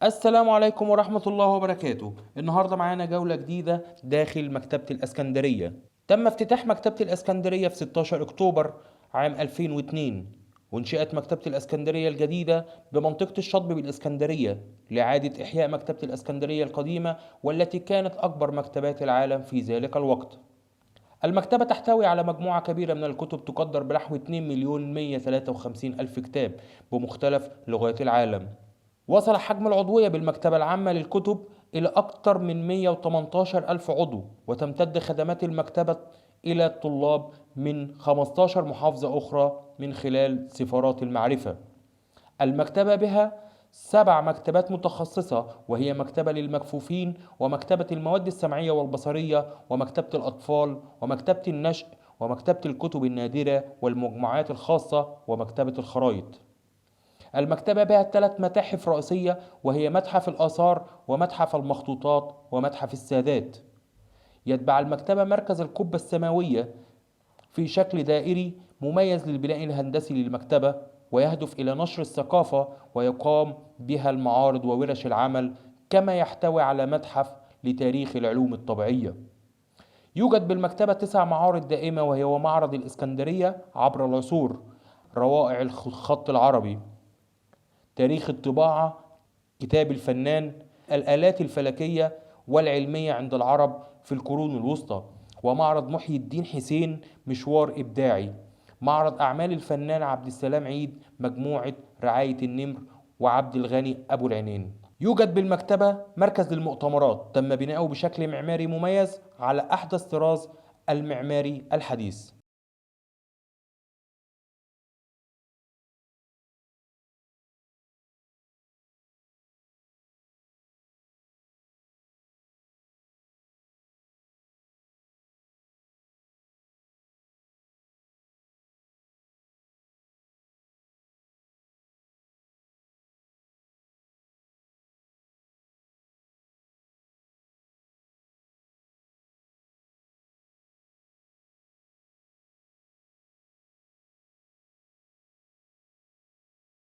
السلام عليكم ورحمة الله وبركاته. النهاردة معانا جولة جديدة داخل مكتبة الأسكندرية. تم افتتاح مكتبة الأسكندرية في 16 أكتوبر عام 2002، وانشئت مكتبة الأسكندرية الجديدة بمنطقة الشطب بالإسكندرية لإعادة إحياء مكتبة الأسكندرية القديمة، والتي كانت أكبر مكتبات العالم في ذلك الوقت. المكتبة تحتوي على مجموعة كبيرة من الكتب تقدر بنحو 2,153,000 كتاب بمختلف لغات العالم. وصل حجم العضوية بالمكتبة العامة للكتب إلى أكثر من 118 ألف عضو، وتمتد خدمات المكتبة إلى الطلاب من 15 محافظة أخرى من خلال سفارات المعرفة. المكتبة بها 7 مكتبات متخصصة، وهي مكتبة للمكفوفين، ومكتبة المواد السمعية والبصرية، ومكتبة الأطفال، ومكتبة النشء، ومكتبة الكتب النادرة والمجموعات الخاصة، ومكتبة الخرائط. المكتبة بها 3 متاحف رئيسية، وهي متحف الآثار، ومتحف المخطوطات، ومتحف السادات. يتبع المكتبة مركز القبة السماوية في شكل دائري مميز للبناء الهندسي للمكتبة، ويهدف إلى نشر الثقافة، ويقام بها المعارض وورش العمل، كما يحتوي على متحف لتاريخ العلوم الطبيعية. يوجد بالمكتبة 9 معارض دائمة، وهي معرض الإسكندرية عبر العصور، روائع الخط العربي، تاريخ الطباعة، كتاب الفنان، الآلات الفلكية والعلمية عند العرب في القرون الوسطى، ومعرض محيي الدين حسين مشوار إبداعي، معرض أعمال الفنان عبد السلام عيد، مجموعة رعاية النمر، وعبد الغني أبو العينين. يوجد بالمكتبة مركز للمؤتمرات تم بناؤه بشكل معماري مميز على أحدث طراز المعماري الحديث.